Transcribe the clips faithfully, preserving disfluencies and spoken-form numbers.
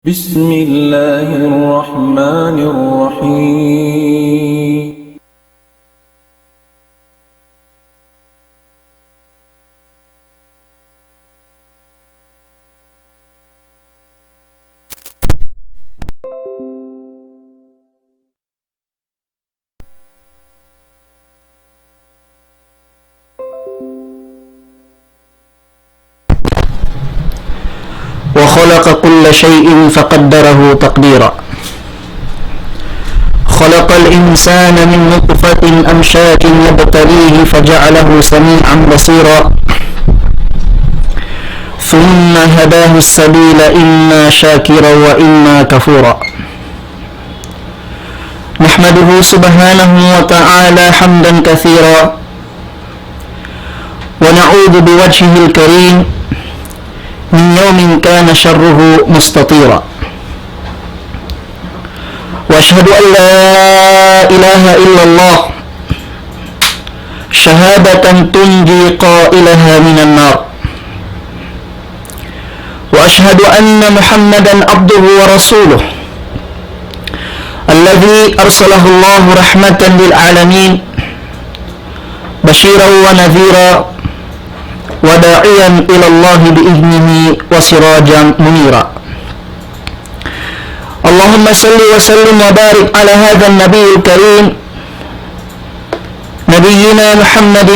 بسم الله الرحمن الرحيم. وخلق كل شيء فقدره تقديرا. خلق الإنسان من نطفة أمشاج نبتليه فجعله سميعا بصيرا. ثم هداه السبيل إما شاكرا وإما كفورا. نحمده سبحانه وتعالى حمدا كثيرا، ونعوذ بوجهه الكريم من يوم كان شره مستطيرا. وأشهد أن لا إله إلا الله شهادة تنجي قائلها من النار. وأشهد أن محمدا عبده ورسوله الذي أرسله الله رحمة للعالمين بشيرا ونذيرا وداعيا إلى الله بإذنه وسراجا منيرا. اللهم صل وسلم وبارك على هذا النبي الكريم نبينا محمد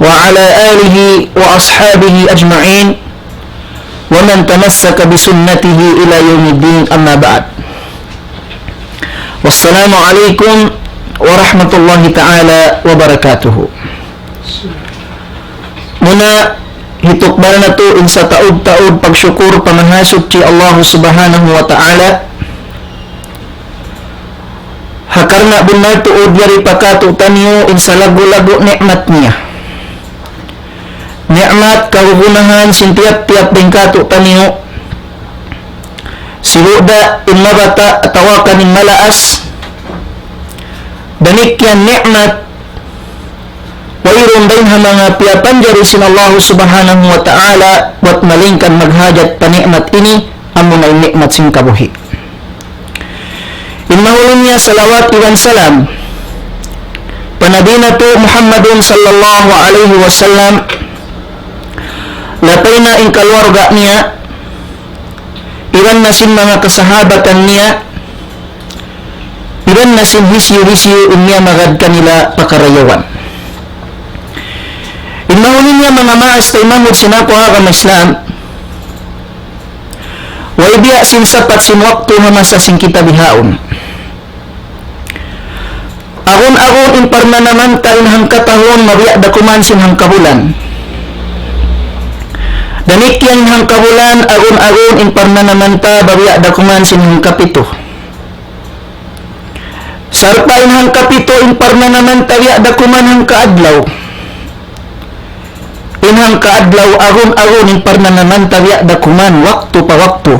وعلى آله وأصحابه أجمعين ومن تمسك بسنته إلى يوم الدين، أما بعد. والسلام عليكم ورحمة الله تعالى وبركاته. Muna, hitukbal natu' in sataud-taud pagsukur pa Mahasuchi Allah Subhanahu wa Ta'ala, ha karna' bunnal tuud yari pa kātu'niyu in salaggu'-laggu' ni'mat niya. Ni'mat kagunahan sin tiyap-tiyap dayn kātu'niyu. Sibu' da in mabata' atawa kan in malaas. Damikkiyan ni'mat wayruun dayn ha manga piyapanjari sin Allah Subhanahu wa Ta'ala, buat malaingkan maghajat pa ni'mat ini, amuna in ni'mat sin kabuhi'. In mahuli niya salawat iban salam pa Nabi natu' Muhammadun sallallahu alayhi wasallam, lapay na in kaluarga niya, iban na sin manga kasahabatan niya, iban na sin hisiyu-hisiyu in miyamagad kanila pa karayawan. In mahuli niya manga maas taymanghud sin aku ha agama Islam, way biya' sin sapat sin waktu ha masa sin kita bihaun. Agun-agun in parmanamanta in hangkatahun mabiya' da kuman sin hangkabulan. Damikkiyan in hangkabulan, agun-agun in parmanamanta mabiya' da kuman sin hangkapitu. Sarta' in hangkapitu in parmanamanta biya' da kuman hangkaadlaw. In hangkaadlaw agun-agun in parmanamanta biya' da kuman waktu pa waktu.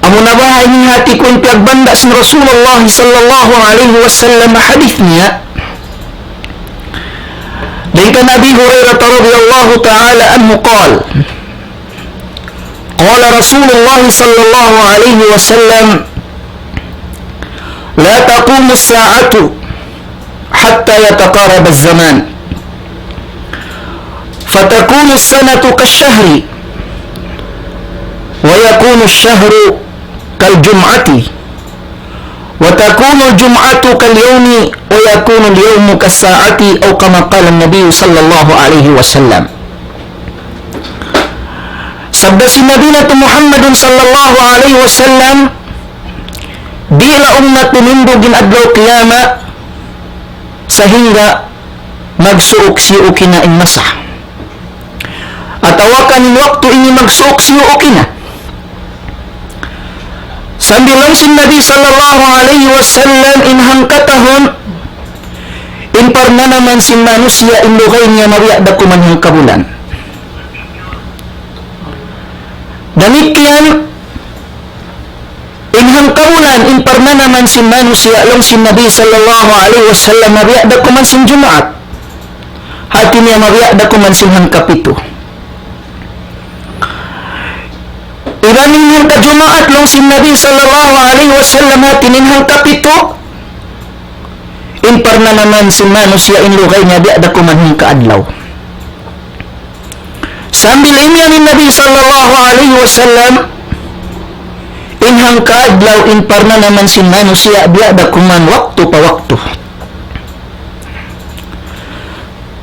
Amuna baha' ini hati ku in piyagbanda' sin Rasulullah sallallahu alayhi wasallam hadith niya. Dayn kan Abi Hurairah radiyallahu ta'ala anhu qal, قال رسول الله صلى الله عليه وسلم: لا تقوم الساعة حتى يتقارب الزمان، فتكون السنة كالشهر، ويكون الشهر كالجمعة، وتكون الجمعة كاليوم، ويكون اليوم كالساعة، أو كما قال النبي صلى الله عليه وسلم. Sabda sin Nabi natu' Muhammadun sallallahu alayhi wasallam, di' laung na tumindug in adlaw qiyamah sahingga magsuuk-siuk na in masa. Atawa kan in waktu ini magsuuk-siuk na. Sambil laung sin Nabi sallallahu alayhi wasallam in hangkatahun, in parnanaman sin manusiya' in lugay niya mabiya' da kuman hangkabulan. Damikkiyan, in hangkabulan, in parnanaman sin manusiya' laung sin Nabi sallallahu alayhi wasallam mabiya' da kuman sin Jumaat. Hati niya mabiya' da kuman sin hangkapitu. Iban in hangka Jumaat laung sin Nabi sallallahu alayhi wasallam hati niya in hangka pitu, in parnanaman sin manusiya' in lugay niya biya' da kuman hangka adlaw. Sambil imiyan in Nabi sallallahu alayhi wasallam, in hangka adlaw in parnanaman sin manusiya' biya' da kuman waktu pa waktu.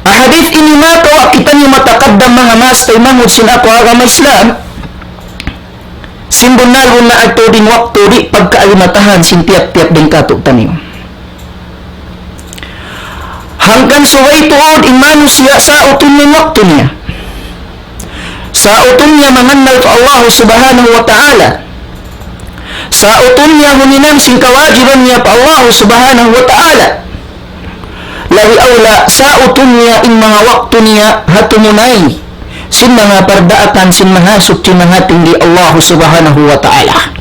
Ha hadith ini makawa' kitaniyu matakaddam manga maas taymanghud sin aku agama Islam, sin bunnal-bunnal tuud in waktu di' pagkaalimatahan sin tiyap-tiyap dayn kātu'niyu. Hangkan subay tuud in manusiya' sautun niya in waktu niya. Sautun niya mangannal pa Allah Subhanahu wa Ta'ala. Sautun niya huminang sin kawajiban niya pa Allah Subhanahu wa Ta'ala. Labi awla, sautun niya in manga waktu niya ha tumunay sin manga pardaakan sin Mahasuchi Mahatinggi Allah Subhanahu wa Ta'ala.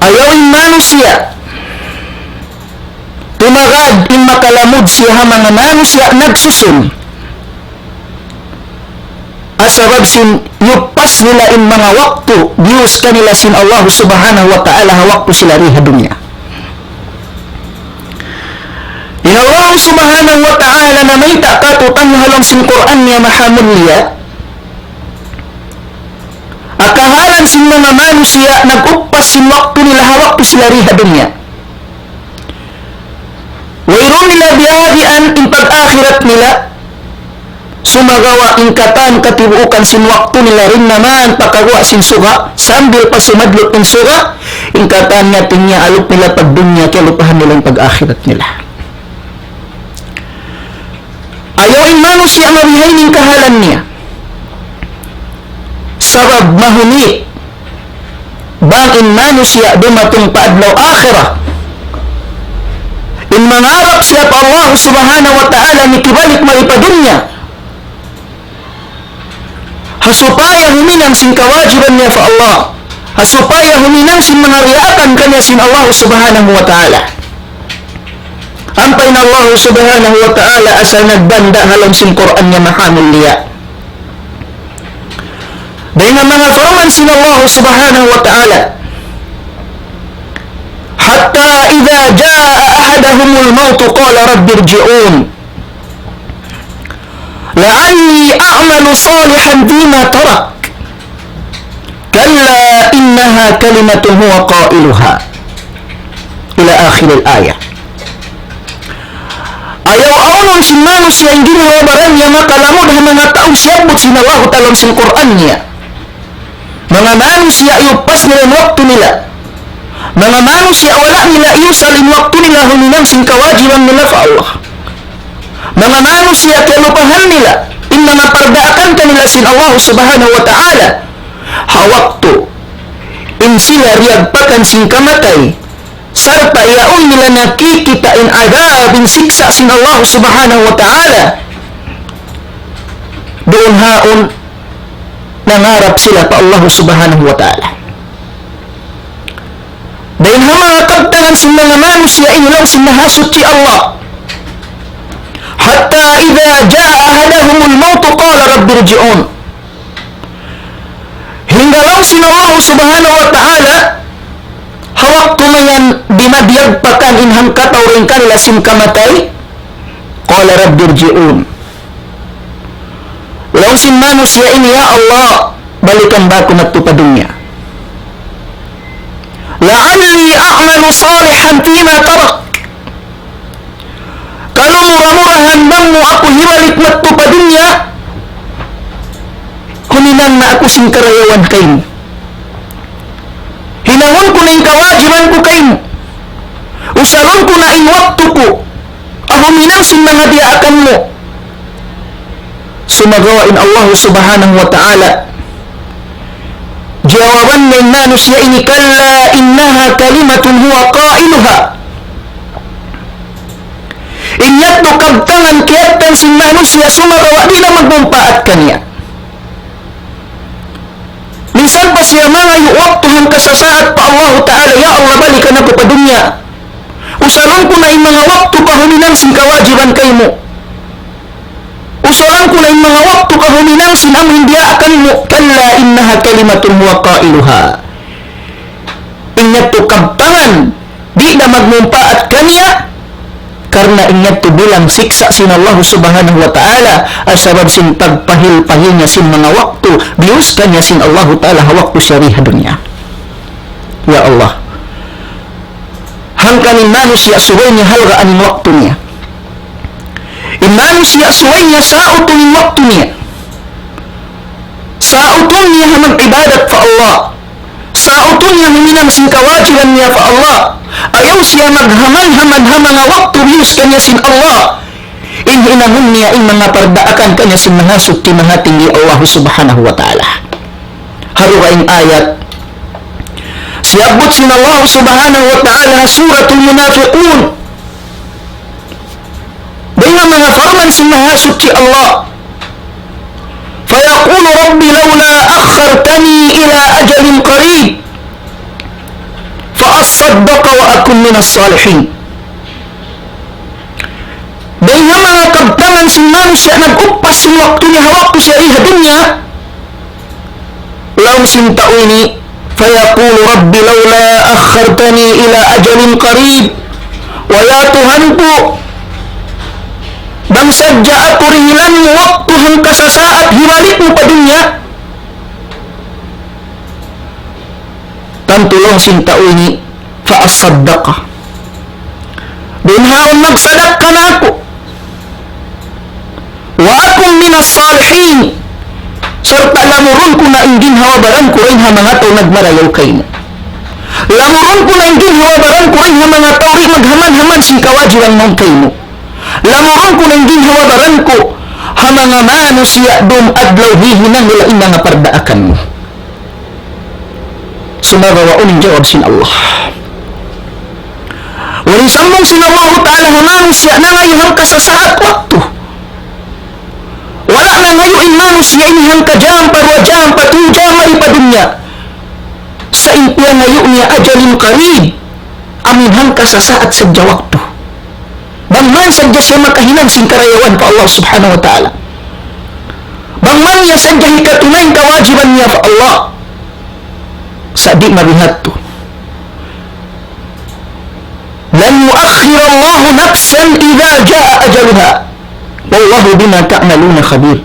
Ayaw in manusiya' tumagad in makalamud siya ha manga manusiya' nagsusun. Ha sabab sin iyuppas nila in manga waktu diyus kanila sin Allah Subhanahu wa Ta'ala ha waktu sila di ha dunya. In Allah Subhanahu wa Ta'ala namayta' kātu'niyu ha lawm sin Qur'an niya mahamulliya, ha kahalan sin manga manusiya' nag-uppas sin waktu nila ha waktu sila di ha dunya. Wayruun nila biyahagian in pag-akhirat nila, sumagawa' in katan katibuukan sin waktu nila dayn ha manga pagkaguwa' sin suga', sambil pa sumadlup in suga', in katan niya tingya alup nila pa dunya, kiyalupahan nila in pag-akhirat nila. Ayaw in manusiya' mabihaini in kahalan niya. Sabab mahunit bang in manusiya' dumatung pa adlaw akhirat, in mangarap siya pa Allah Subhanahu wa Ta'ala, mikibalik mari pa dunya, ha supaya huminang sin kawajiban niya pa Allah, ha supaya huminang sin manga diyaakan kaniya sin Allah Subhanahu wa Ta'ala. Ampa in Allah Subhanahu wa Ta'ala asal nagbanda' ha lawm sin Qur'an niya mahamulliya. Dayn ha manga parman sin Allah Subhanahu wa Ta'ala, حتى إذا جاء أحدهم الموت قال رب ارجعون لعلي أعمل صالحا فيما تركت كلا إنها كلمة هو قائلها إلى آخر الآية. Ayaw awnun sin manusiya' in ginhawa-baran niya makalamud ha manga taud siyabbut sin Allah Ta'ala sin Qur'an niya. Manga manusiya' iyuppas nila in waktu nila. Manga manusiya' wala' nila iyusal in waktu nila huminang sin kawajiban nila pa Allah. Manga manusiya' kiyalupahan nila in manga pardaakan kanila sin Allah Subhanahu wa Ta'ala. Ha waktu in sila diyagpakan sin kamatay, sarta' yaun nila nakikita' in adab, in siksa' sin Allah Subhanahu wa Ta'ala, duun haun nangarap sila pa Allah Subhanahu wa Ta'ala. Dayn ha manga kabtangan sin manga manusiya' ini laung sin Mahasuchi Allah, حتى إذا جاء أحدهم الموت قال رب ارجعون. Hangga laung sin Allah Subhanahu wa Ta'ala, ha waktu mayan di' na diyagpakan in hangkatau dayn kanila sin kamatay, قال رب ارجعون. Laung sin manusiya' ini, "Ya Allah, balikan ba aku madtu pa dunya. لعلي أعمل صالحا فيما تركت." Kalu mura-murahan bang mu aku hibalik madtu pa dunya, huminang na aku sin karayawan kaymu. Hinangun ku na in kawajiban ku kaymu. Usalun ku na in waktu ku, ha huminang sin manga diyaakan mu. Sumagawa' in Allah Subhanahu wa Ta'ala, jawaban niya in manusiya' ini, كلا إنها كلمة هو قائلها. In yadtu kabtangan kiyabtang sin manusiya' sumagawa' di' na magmumpaat kaniya. Minsan pa siya mangayu' waktu hangka sasaat pa Allahu Ta'ala, "Ya Allah, balikan aku pa dunya. Usalun ku na in manga waktu ku ha huminang sin kawajiban kaymu." Usulan ku na in manga waktu kahuminang sin amu in diyaakan mu, كلا إنها كلمة هو قائلها. In yadtu kabtangan, di' da magmumpaat kaniya, karna' in yadtu bilang siksa' sin Allah Subhanahu wa Ta'ala, sabab sin pagpahil-pahil niya sin manga waktu, biyus kaniya sin Allah Ta'ala ha waktu siya di ha dunya. Ya Allah. Hangkan in manusiya' subay niya halgaan in waktu niya. In manusiya' subay niya sautun in waktu niya. Sautun niya ha mag-ibadat pa Allah. Sautun niya huminang sin kawajiban niya pa Allah. Ayaw siya maghaman-haman ha manga waktu biyus kaniya sin Allah. In hinangun niya in manga pardaakan kaniya sin Mahasuchi Mahatinggi Allah Subhanahu wa Ta'ala. Ha dugaing ayat, siyabbut sin Allah Subhanahu wa Ta'ala ha Suratul Munafiqun. Dayn ha manga parman sin Mahasuchi Allah, فيقول رب لولا أخرتني إلى أجل قريب فأصدق وأكن من الصالحين. Dayn ha manga kabtangan sin manusiya' nag-uppas sin waktu niya ha waktu siya di ha dunya, laung sin tau ini, فيقول رب لولا أخرتني إلى أجل قريب. Way ya Tuhan ku, bang sadja aku dihilan mu waktu hangka sasaat hibalik mu pa dunya. Tantu laung sin tau ini, فأصدق. Duun ha yaun magsadakka na aku. وأكن من الصالحين. Sarta' lamurun ku na in ginhawa-baran ku dayn ha manga tau nagmarayaw kaymu. Lamurun ku na in ginhawa-baran ku dayn ha manga tau di' maghaman-haman sin kawajiban mawn kaymu. Lamurun ku na in ginhawa-baran ku ha manga manusiya' dum adlaw hihinang nila in manga pardaakan mu. Sumagawa' unu in jawab sin Allah. Way sambung sin Allahu Ta'ala ha manusiya' nangayu' hangka sasaat waktu. Wala' nangayu' in manusiya' ini hangka jam, pa duwa jam, pa tū jam, mari pa dunya. Sa' in piyangayu' niya أجل قريب, amu in hangka sasaat sadja waktu. Bang man sadja siya makahinang sin karayawan pa Allah Subhanahu wa Ta'ala. Bang man niya sadja hikatunay in kawajiban niya pa Allah. Sa' di' mabihadtu. لن يؤخر الله نفسا إذا جاء أجلها والله بما تعملون خبير.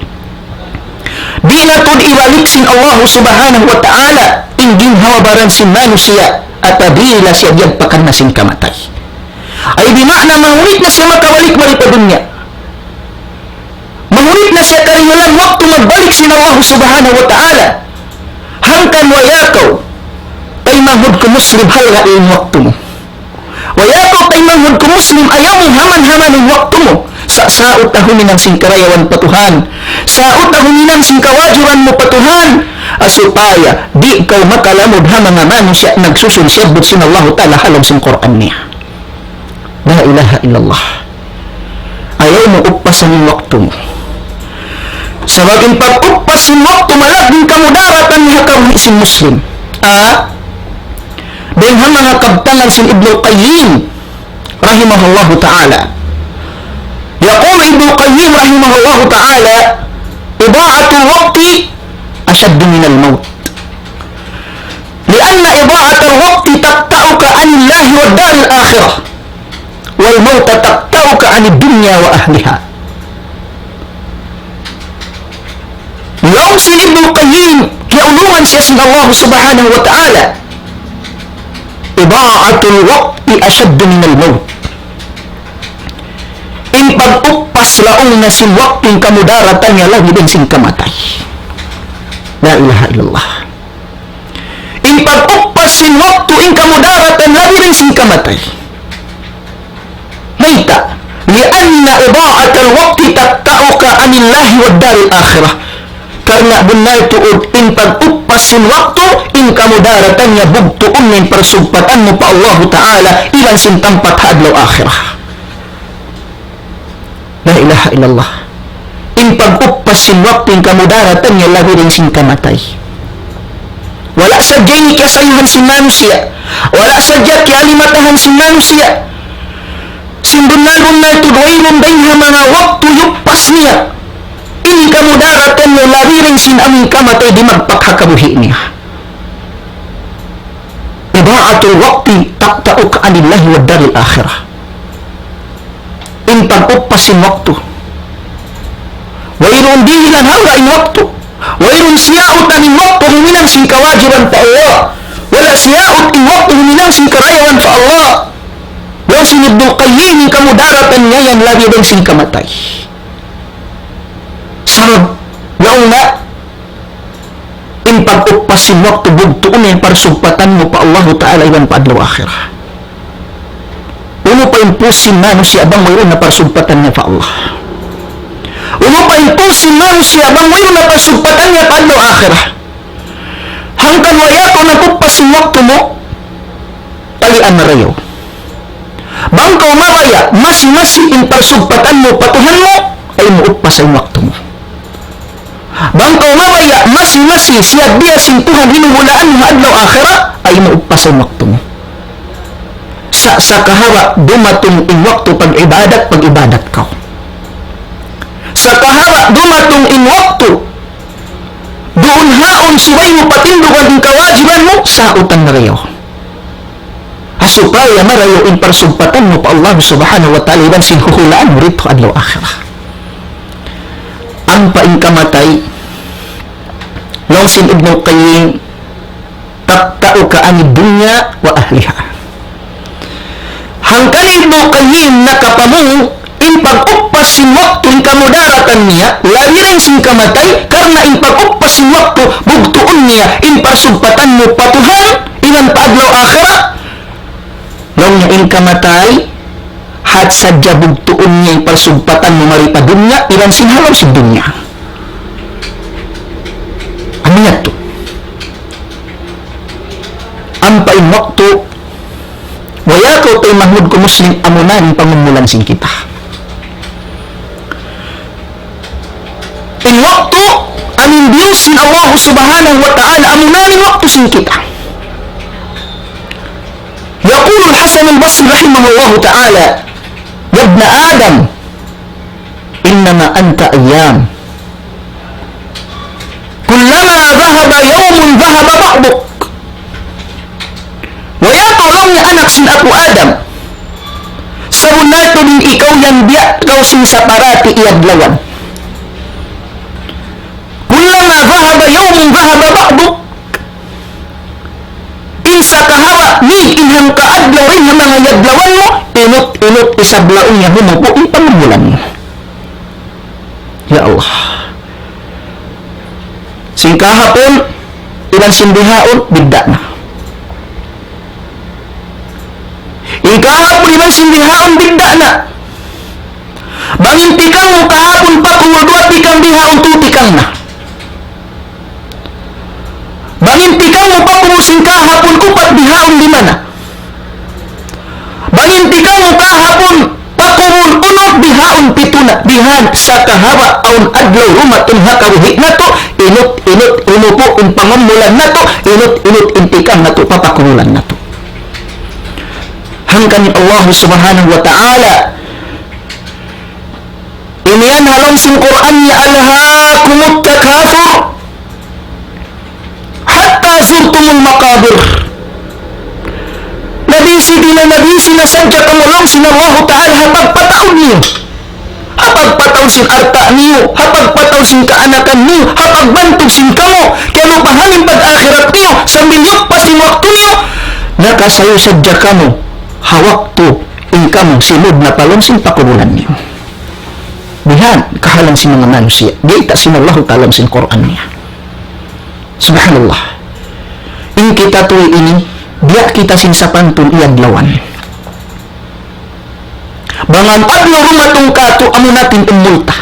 Di' na tuud ibalik sin Allah Subhanahu wa Ta'ala in ginhawa-baran sin manusiya' apabila siya diyagpakan na sin kamatay. Ay di' maana mahunit na siya makabalik mari pa dunya. Mahunit na siya karihilan waktu magbalik sin Allah Subhanahu wa Ta'ala. Hangkan way ya kaw, taymanghud ku Muslim, halga' in waktu mu. Way ya kaw taymanghud ku Muslim, ayaw mu haman-haman in waktu mu. Sa', saut ta huminang sin karayawan pa Tuhan. Saut ta huminang sin kawajiban mu pa Tuhan. Supaya di' kaw makalamud ha manga manusiya' nagsusun siyabbut sin Allahu Ta'ala ha lawm sin Qur'an niya. La ilaha illallah. Ayaw mu uppasan in waktu mu. Sabab in pag-uppas sin waktu malaggu' in kamudaratan niya ha kabuhi' sin Muslim. A, dayn ha manga kabtangan sin Ibnul Qayyim rahimahullahu ta'ala. يقول ابن القيم رحمه الله تعالى: إضاعة الوقت أشد من الموت. لأن إضاعة الوقت تقطعك عن الله والدار الآخرة، والموت تقطعك عن الدنيا وأهلها. Laung sin Ibnul Qayyim, kiyaulungan siya sin Allah Subhanahu wa Ta'ala, إضاعة الوقت أشد من الموت. In pag-uppas laung niya sin waktu in kamudaratan niya labi dayn sin kamatay. La ilaha illallah. In pag-uppas sin waktu in kamudaratan labi dayn sin kamatay. Mayta'? لأن إضاعة الوقت تقطعك عن الله والدار الآخرة. Karna' bunnal tuud in pag-uppas sin waktu, in kamudaratan niya bugtuun na in parsugpatan mu pa Allahu Ta'ala, iban sin tampat ha adlaw akhirat. La ilaha illallah. In pag-uppas sin waktu in kamudaratan niya labi dayn sin kamatay. Wala' sadja ini kiyasayuhan sin manusiya'. Wala' sadja kiyalimatahan sin manusiya'. Sin bunnal-bunnal tuud wayruun dayn ha manga waktu iyuppas niya. in kamudaratan niya labi dayn sin amu in kamatay di' magpakabuhi' niya. إضاعة الوقت تقطعك عن الله والدار الآخرة. In pag-uppas sin waktu. Wayruun dihilan halga' in waktu. Wayruun siyautan in waktu huminang sin kawajiban pa Allah. Wala' siyaut in waktu huminang sin karayawan pa Allah. Laung sin Ibnul Qayyim in kamudaratan niya yan labi dayn sin kamatay. Sabab, laung niya, in pag-uppas sin waktu bugtuun in parsugpatan mu pa Allahu Ta'ala iban pa adlaw akhirat. Unu pa in pus sin manusiya' bang wayruun na parsugpatan niya pa Allah. Unu pa in pus sin manusiya' bang wayruun na parsugpatan niya pa adlaw akhirat. Hangkan wayruun na pag-uppas sin waktu mu, talian marayaw. Bang kaw mabaya', masi-masi in parsugpatan mu pa Tuhan mu, ayaw mu uppas in waktu mu. Bang kaw mabaya', masi-masi siya biya' sin Tuhan hinuhulaan mu ha adlaw akhirat, ayaw mu uppas in waktu mu. Sa', sa kahaba' dumatung in waktu pag-ibadat, pag-ibadat kaw. Sa' kahaba' dumatung in waktu, duun haun subay mu patindugan in kawajiban mu, sautan marayaw. Ha supaya marayaw in parsugpatan mu pa Allah Subhanahu wa Ta'ala iban sin huhulaan mu didtu adlaw akhirat. Ampa in kamatay, laung sin Ibnul Qayyim, تقطعك عن الدنيا وأهلها. Hangkan Ibnul Qayyim nakapamung in pag-uppas sin waktu in kamudaratan niya, labi dayn sin kamatay, karna' in pag-uppas sin waktu, bugtuun niya, in parsugpatan mu pa Tuhan, iban pa adlaw akhirat, laung niya in kamatay, hat sadja bugtuun niya in parsugpatan mu mari pa dunya, iban sin ha lawm sin dunya. Amu yadtu. Ampa in waktu, waya' kaw taymanghud ku Muslim, amuna in pangumulan sin kita. In waktu, amu in diyus sin Allah Subhanahu wa Ta'ala, amuna in waktu sin kita. يقول الحسن البصري رحمه الله تعالى: يا ابن آدم، إنما أنت أيام، كلما ذهب يوم ذهب بعضك. Wayruun laung niya anak sin apu' Adam, sabunnal tuud in ikaw yan biya' kaw sin saparati iyadlawan. كلما ذهب يوم ذهب بعضك. In sakahaba' mig in hangka adlaw dayn ha manga iyadlawan mu, inut-inut isab laung niya humupu' in pangumulan mu. Ya Allah. Sin kahapun, iban sin bihaun, bidda' na. In kahapun iban sin bihaun, bidda' na. Bang in tikang mu kahapun pa kubul duwa tikang, bihaun tū tikang na. Bang in tikang mu pa kubul sin kahapun upat, bihaun lima na. Bang in tikang mu kahapun pa kubul unum, bihaun pitu na. Bihan, sakahaba' awn adlaw dumatung ha kabuhi' natu', inut-inut humupu' in pangumulan natu', inut-inut in tikang natu' pa pakubulan natu'. Hangkan in Allah Subhanahu wa Ta'ala, imiyan ha lawm sin Qur'an niya, ألهاكم التكاثر حتى زرتم المقابر. Nabisi di na, nabisi na sadja kamu laung sin Allahu Ta'ala ha pagpataud niyu. Ha pagpataud sin alta' niyu, ha pagpataud sin kaanakan niyu, ha pagbantug sin kamu, kiyalupahan in pag-akhirat niyu, sambil yuppas in waktu niyu, nakasayu sadja kamu ha waktu in kamu simud na pa lawm sin pakubulan niyu. Bihan kahalan sin manga manusiya', biyayta' sin Allahu Ta'ala sin Qur'an niya. Subhanallah. In kita tuwi ini, biya' kita sin sapantun iyadlawan. Bang adlaw dumatung katu', amuna in umul ta.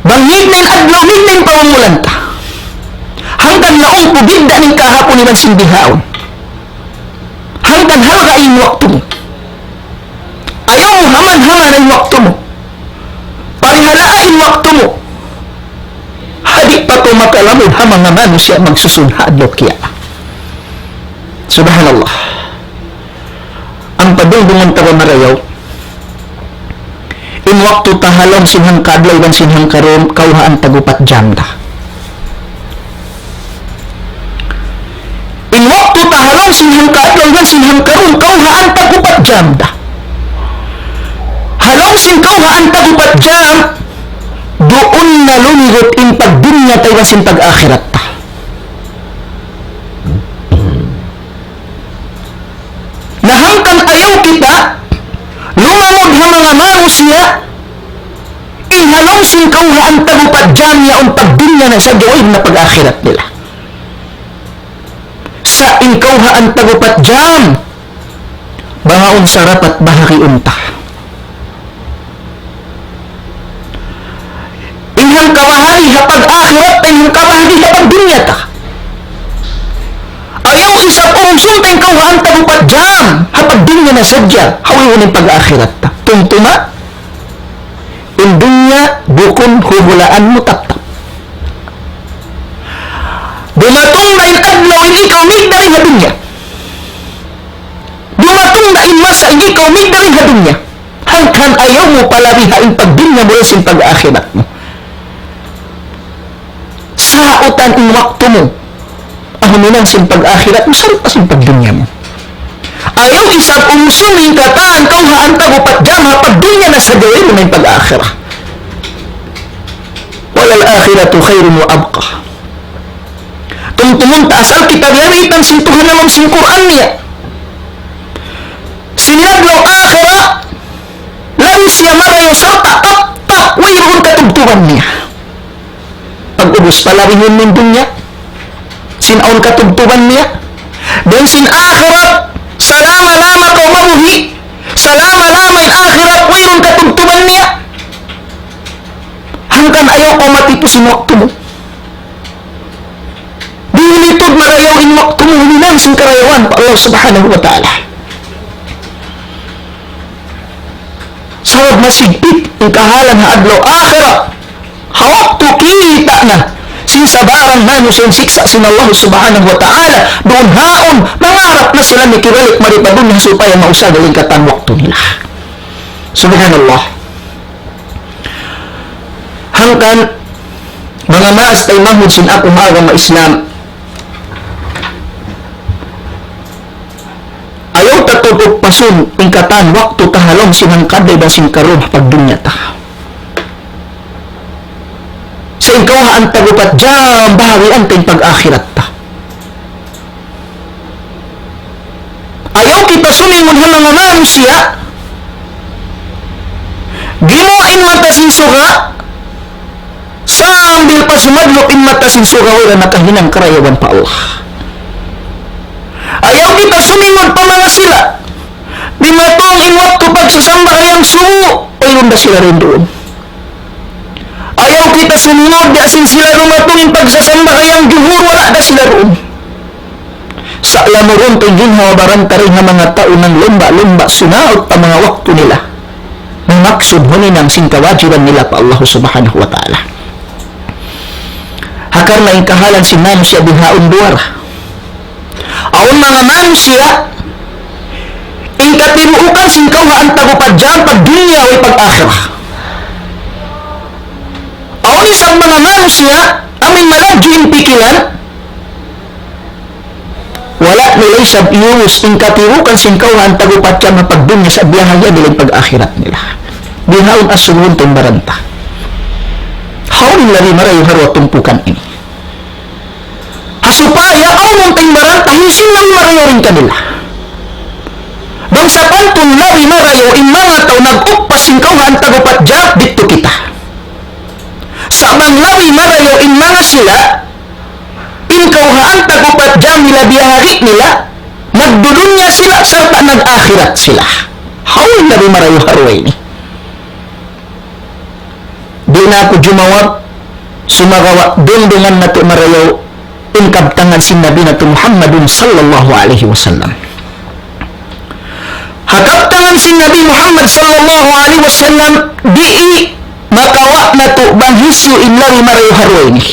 Bang hiknin adlaw, hiknin pangumulan ta. Hangkan laung ku bidda' in kahapun iban sin bihaun. Hangkan halga' in waktu mu. Ayaw mu haman-haman in waktu mu. Parihalaa in waktu mu. Ha di' pa kaw makalamud ha manga manusiya' magsusun ha adlaw kiyamat. Subhanallah. Ampa dungdungun ta ba marayaw, in waktu ta ha lawm sin hangka adlaw iban sin hangka dum, kawhaan tag-upat jam ta. In waktu ta ha lawm sin hangka adlaw iban sin hangka dum, kawhaan tag-upat jam ta. Ha lawm sin kawhaan tag-upat jam, duun na lumigut in pagdunya ta iban sin pag-akhirat ta. Na hangkan ayaw kita lumamud ha manga manusiya' in ha lawm sin kawhaan tag-upat jam yaun pagdunya na sadja, wayruun na pag-akhirat nila. Sa' in kawhaan tag-upat jam, bang awn sarapat bahagiun ta. In hangkabahagi ha pag-akhirat ta, in hangkabahagi ha pagdunya ta. Ayaw isab umsum ta in kawhaan tag-upat jam ha pagdunya na sadja, ha wayruun in pag-akhirat ta. Tumtuma, in dunya bukun huhulaan mu taptap. Dumatung na in adlaw in ikaw migdari ha dunya. Dumatung na in masa in ikaw migdari ha dunya. Hangkan ayaw mu palabiha in pagdunya mu dayn sin pag-akhirat mu. Sautan in waktu mu ha huminang sin pag-akhirat mu sarta' sin pagdunya mu. Ayaw isab umsum in katan kawhaan tag-upat jam ha pagdunya na sadja, wayruun na in pag-akhirat. وَلَلْآخِرَةُ خَيْرٌ وَأَبْقَىٰ. Tumtumun ta asal kita biya' biyaytaan sin Tuhan ha lawm sin Qur'an niya. Sin adlaw akhirat, labi siya marayaw sarta' taptap wayruun katubtuban niya. Pag-ubus palabihun in dunya, sin awn katubtuban niya. Dayn sin akhirat, salama-lama kaw mabuhi', salama-lama in akhirat, wayruun katubtuban niya. Hangkan ayaw kaw matipus in waktu mu. Dihili tuud marayaw in waktu mu, huminang sin karayawan pa Allah Subhanahu wa Ta'ala. Sabab masigpit in kahalan ha adlaw akhirat. Ha waktu kita' na sin sabarang manusiya' in siksa' sin Allah Subhanahu wa Ta'ala, duun haun, mangarap na sila mikibalik mari pa dunya supaya mausaha in katan waktu nila. Subhanallah. Hangkan, manga maas taymanghud sin aku ha agama Islam, ayaw ta tuud upasun in katan waktu ta ha lawm sin hangka adlaw iban sin karuwa pagdunya ta. Sa' in kawhaan tag-upat jam bahagian ta in pag-akhirat ta. Ayaw kita sumingun ha manga manusiya', gimuwa' in mata sin suga', sambil pa sumadlup in mata sin suga', wala' nakahinang karayawan pa Allah. Ayaw kita sumingun pa manga sila, dimatung in waktu pagsasambahayang subu, wayruun da sila duun. Ayaw kita sumingun biya' sin sila dumatung in pagsasambahayang juhur, wala' da sila duun. Sa' lamurun ta in ginhawa-baran ta dayn ha manga tau nanglumba'-lumba' sumaut pa manga waktu nila. Mamaksud huminang sin kawajiban nila pa Allah Subhanahu wa Ta'ala. Ha karna' in kahalan sin manusiya' bihaun duwa ra. Awn manga manusiya', in katibuukan sin kawhaan tag-upat jam pagdunya way pag-akhirat. Awn isab manga manusiya', amun maladju in pikilan, wala' nila isab iyubus in katibuukan sin kawhaan tag-upat jam ha pagdunya sa' biyahagian nila in pag-akhirat nila. Bihaun asubuhun ta in baran ta. Hawnu in labi marayaw ha duwa tumpukan ini? Ha supaya awn ta in baran ta, hisiyu in labi marayaw dayn kanila. Bang sapantun labi marayaw in manga tau nag-upas sin kawhaan tag-upat jam, didtu kita. Sa' bang labi marayaw in manga sila, in kawhaan tag-upat jam nila biyahagi' nila, nagdudunya sila, sarta' nag-akhirat sila. Hawnu in labi marayaw ha duwa ini? Di' na aku jumawab, sumagawa' dungdungan natu' marayaw in kabtangan sin Nabi natu' Muhammadun sallallahu alayhi wasallam. Ha kabtangan sin Nabi Muhammad sallallahu alayhi wasallam, di' makawa' natu' bang hisiyu in labi marayaw ha duwa ini.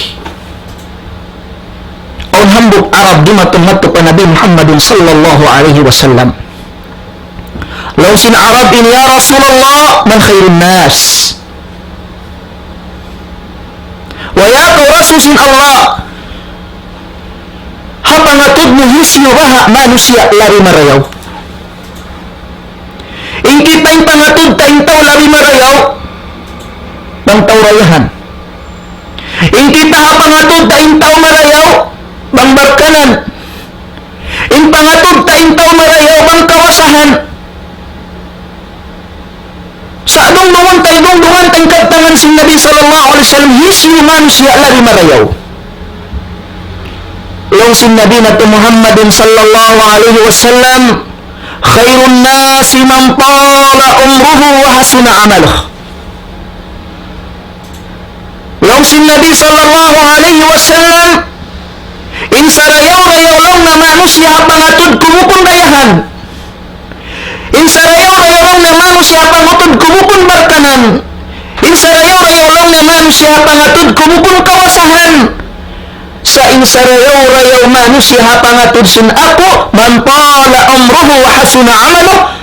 Awn hambuuk Arab dumatung natu' pa Nabi Muhammadun sallallahu alayhi wasallam. Laung sin Arab ini, "Ya Rasulullah, man khairun nas?" Wahai kaw Rasul sin Allah, ha pangatud mu hisiyu baha' manusiya' labi marayaw? In kita in pangatud ta in tau labi marayaw, bang tau dayahan. In kita ha pangatud ta in tau marayaw, bang barkanan. In pangatud ta in tau marayaw, bang kawasahan. Sa' dungdungan ta, dungdungan ta in kabtangan sin Nabi sallallahu alayhi wasallam, hisiyu manusiya' labi marayaw. Laung sin Nabi natu' Muhammadun sallallahu alayhi wasallam, "Khairun nasi man tala umruhu wa hasuna amaluh." Laung sin Nabi sallallahu alayhi wasallam, in sarayaw-rayaw laung niya manusiya' ha pangatud ku bukun dayahan. In sarayaw-rayaw laung niya manusiya' ha pangatud ku bukun barkanan. In sarayaw-rayaw laung niya manusiya' ha pangatud ku bukun kawasahan. Sa' in sarayaw-rayaw manusiya' ha pangatud sin aku, man tala umruhu wa hasuna amaluh,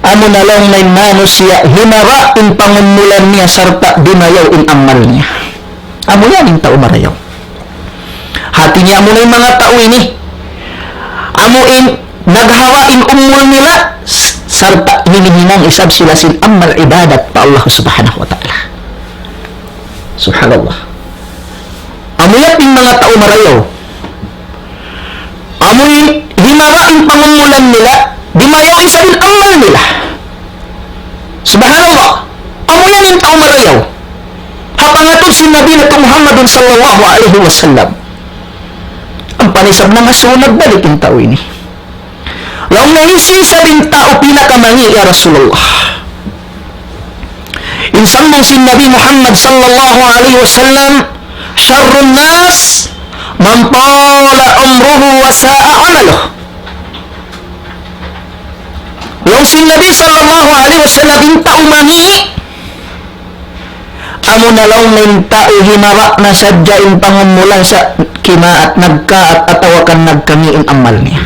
amuna laung niya in manusiya' himaba' in pangumulan niya sarta' dimayaw in amal niya. Amu yan in tau marayaw. Hati niya amu na in manga tau ini, amu in naghaba' in umul nila, s-, sarta' hinihinang isab sila sin amal ibadat pa Allah Subhanahu wa Ta'ala. Subhanallah. Amu yan in manga tau marayaw. Amu in himaba' in pangumulan nila, dimayaw isab in amal nila. Subhanallah. Amu yan in tau marayaw. Ha pangatud sin Nabi natu' Muhammadun sallallahu alayhi wasallam. Ampa na isab nangasubu nagbalik in tau ini. Laung niya, hisiyu isab in tau pinakamangi', ya Rasulullah? In sambung sin Nabi Muhammad sallallahu alayhi wasallam, شر الناس من طال عمره وساء عمله. Laung sin Nabi sallallahu alayhi wasallam, in tau mangi', amuna laung niya in tau himaba' na sadja in pangumulan sa' kimaat, nagkaat, atawa kan nagkangi' in amal niya.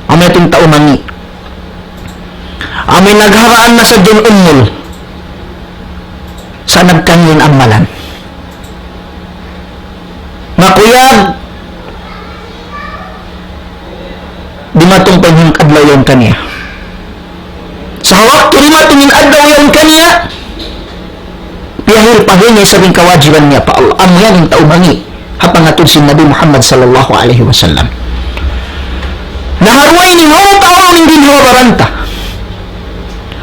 Amu yan in tau mangi'. Amu in naghabaan na sadja in umul, sa' nagkangi' in amalan. Makuyag, dimatung pa in adlaw yaun kaniya. Sa' waktu dimatung in adlaw yaun kaniya, piyahil-pahil niya isab in kawajiban niya pa Allah. Amu yan in tau mangi', ha pangatud sin Nabi Muhammad sallallahu alayhi wasallam. Na ha duwa ini, hawnu pa hawnu in ginhawa-baran ta.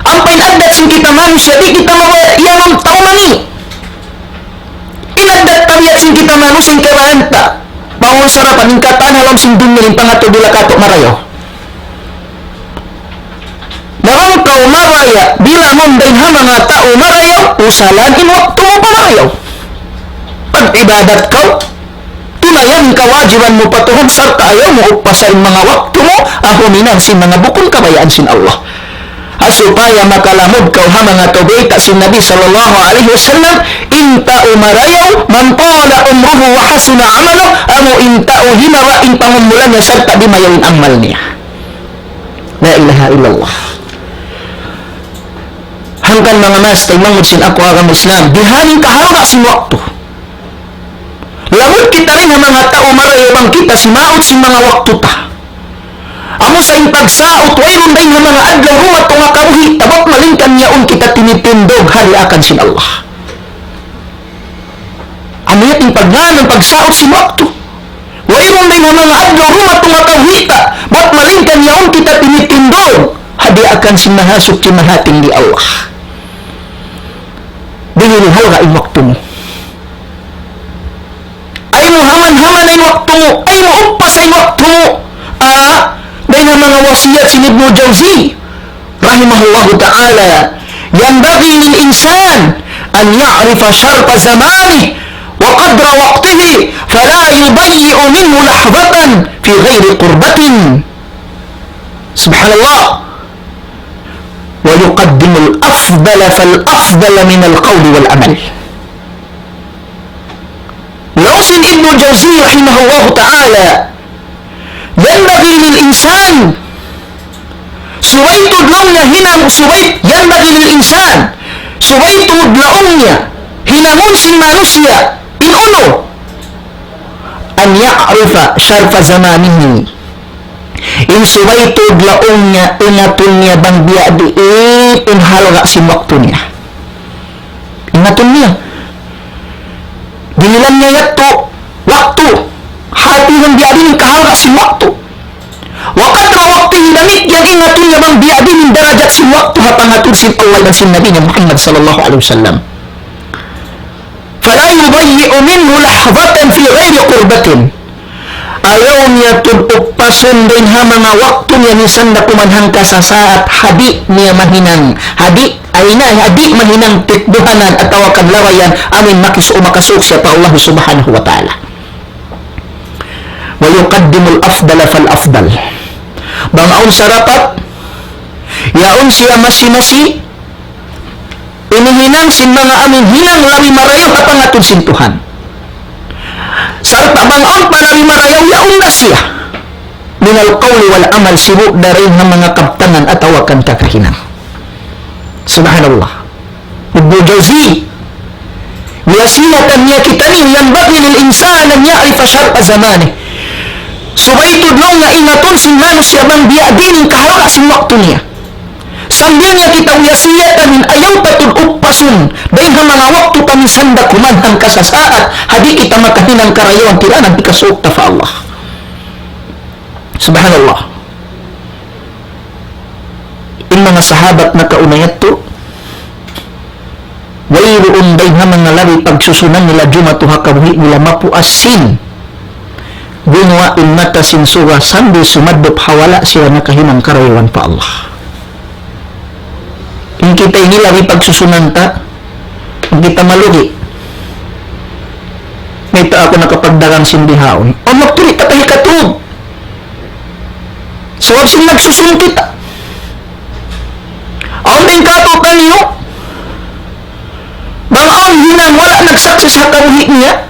Ampa in addat sin kita manusiya', di' kita mabaya' iyanun tau mangi'. In addat tabiat sin kita manusiya' in kaibanan ta. Bang sarapan in katan ha lawm sin dunya in pangatud nila kātu' marayaw. Na bang kaw mabaya' bilangun dayn ha manga tau marayaw, usalan in waktu mu pa marayaw. Pag-ibadat kaw, tunayan in kawajiban mu pa Tuhan sarta' ayaw mu upasa in manga waktu mu, ha huminang sin manga bukun kabayaan sin Allah. Ha supaya makalamud kaw ha manga tau bayta' sin Nabi sallallahu alayhi wasallam, in tau marayaw, من طال عمره وحسن عمله, amu in tau himaba' in pangumulan niya sarta' dimayaw in amal niya. La ilaha illallah. Hangkan manga maas taymanghud sin aku agama Islam, bihan in kahalga' sin waktu. Lamud kita dayn ha manga tau marayaw bang kita simaut sin manga waktu ta. Amu sa in pagsaut, wayruun dayn ha manga adlaw dumatung ha kabuhi' ta, bat malayngkan yaun kita tinitindug ha daakan sin Allah. Amu yan in pagngānan pagsaut sin waktu. Wayruun dayn ha manga adlaw dumatung ha kabuhi' ta, bat malayngkan yaun kita tinitindug ha daakan sin Mahasuchi Mahatinggi Allah. Bihan in halga' in waktu mu. Ayaw mu haman-hamana in waktu mu, ayaw mu upasa in waktu mu. Ah, dayn ha manga wasiyat sin Ibnul Jawzi, rahimahullahu ta'ala, ينبغي للإنسان أن يعرف شرف زمانه وقدر وقته فلا يضيع منه لحظة في غير قربة. Subhanallah. ويقدم الأفضل فالأفضل من القول والعمل. Laung sin Ibnul Jawzi rahimahullahu ta'ala, ينبغي للإنسان, Subay tuud laung niya hinang, subay, ينبغي للإنسان, subay tuud laung niya hinangun sin manusiya', in unu, أن يعرف شرف زمانه. In subay tuud laung niya ingatun niya bang biya' diin in halga' sin waktu niya. Ingatun niya. Dihilan niya yadtu waktu. Hati bang biya' diin in kahalga' sin waktu. وقدر وقته, damikkiyan ingatun niya bang biya' diin in darajat sin waktu ha pangatud sin Allah iban sin Nabi niya Muhammad sallallahu alayhi wasallam. فلا يضيع منه لحظة في غير قربة. Ayaw niya tuud uppasun dayn ha manga waktu niya minsan da kuman hangka sasaat, ha di' niya mahinang, ha di', ay na, ha di' mahinang tikbuhanan atawa kan labayan, amuin makis-, makasuuk siya pa Allah Subhanahu wa Ta'ala. ويقدم الأفضل فالأفضل. Bang awn sarapat, yaun siya masi-masi, in hinang sin manga amuin hinang labi marayaw ha pangatud sin Tuhan. Sarta' bang awn pa labi marayaw, yaun na siya. من القول والعمل, sibu' dayn ha manga kabtangan atawa kan kakahinang. Subhanallah. Ibnu Jawzi, wiyasiyatan niya kitaniyu, ينبغي للإنسان أن يعرف شرف زمانه. Subay tuud laung niya ingatun sin manusiya' bang biya' diin in kahalga' sin waktu niya. Sambil niya kita wiyasiyatan in ayaw ta tuud uppasun dayn ha manga waktu ta minsan da kuman hangka sasaat, ha di' kita makahinang karayawan tiranan hikasuuk ta pa Allah. Subhanallah. In manga sahabat nakauna yadtu, wayruun dayn ha manga labi pagsusunan nila jumatu ha kabuhi' nila mapuas sin gumuwa' in mata sin suga sambil sumadlup ha wala' sila nakahinang karayawan pa Allah. In kita ini labi pagsusunan ta, in kita malugi. Mayta' aku nakapagdagang sin bihaun? Awn magturi' ta pa hikatug. Sabab sin nagsusun kita. Awn din katu'niyu, bang awn hinang wala' nag-success ha kabuhi' niya,